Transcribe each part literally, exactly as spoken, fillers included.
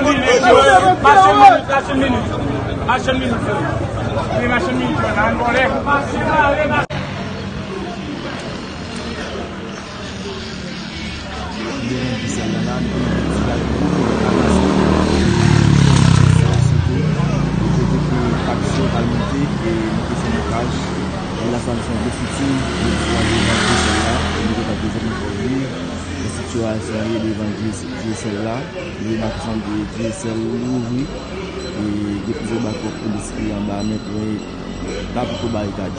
Machann minit, machann minit, machann minit, frè. Wi, machann minit, frè. Ann vòlè. Devan di sèl la, la, nou gen yon ti bagay pou nou ranmase. Sa, se ke, kote ke taksi yo pral monte, e nou te fè blokaj. E la, sa, se yon gwo fiti, nou te fè devan di sèl la, e nou te fè dezyèm fòm li. E sitiyasyon an ye devan di, di sèl la, nou gen machann di, di sèl li ouvri, e gen plizyè bakòp polis ki anba, men, men, T ap tou barikad.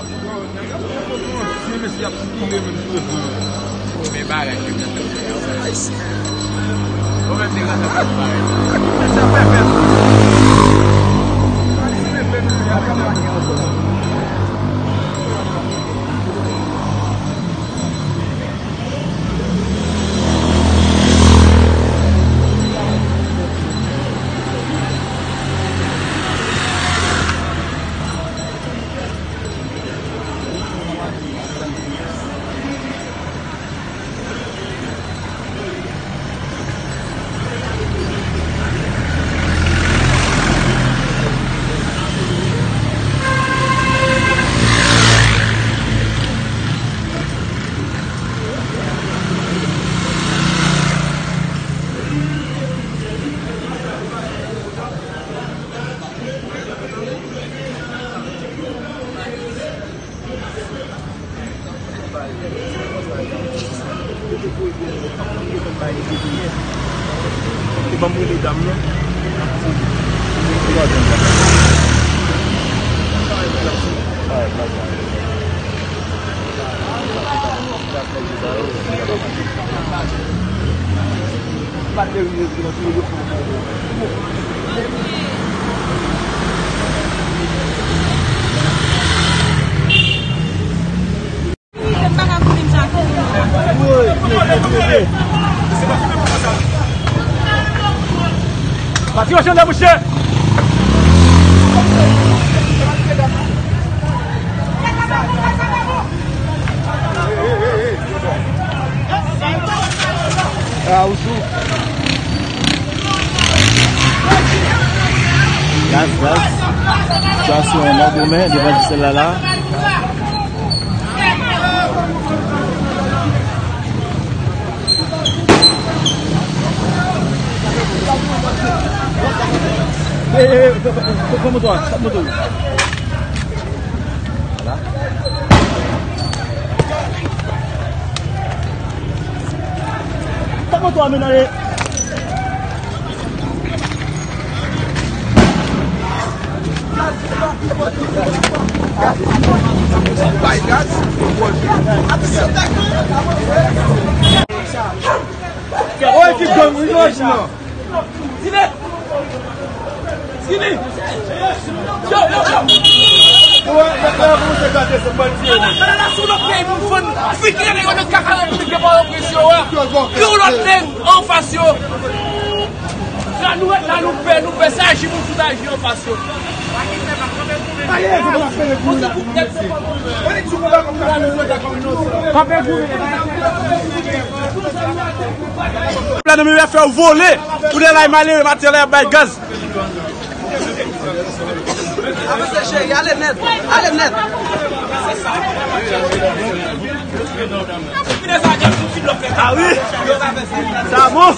Li ban m rele dam nan. Pati yo chanje bouche. Gaz, gaz. Sitiyasyon an nan goumen devan di sèl la la. Hey, hey, hey, pran moto a, pran moto a. Pran moto a, men ale. Oy, ti gang, wi, non, non. Tine! Tine! Yo, yo, yo! Yo, wè, nèg la kòmanse gate se bandi yo. Ala, ala, sou lòt peyi, moun fann figire nèg yo nan kaka nan piblik devan yo presyon, wè. Yo, lòt nèg anfas yo. La, nou ret la, nou pè, nou pè, se aji moun sou aji anfas yo. Plè nan men yo fè yo vole. Kounye a la, malere, maten la, y ap bay gaz. Avanse, cheri, ale nèt, ale nèt. Ah wi. Sa bon.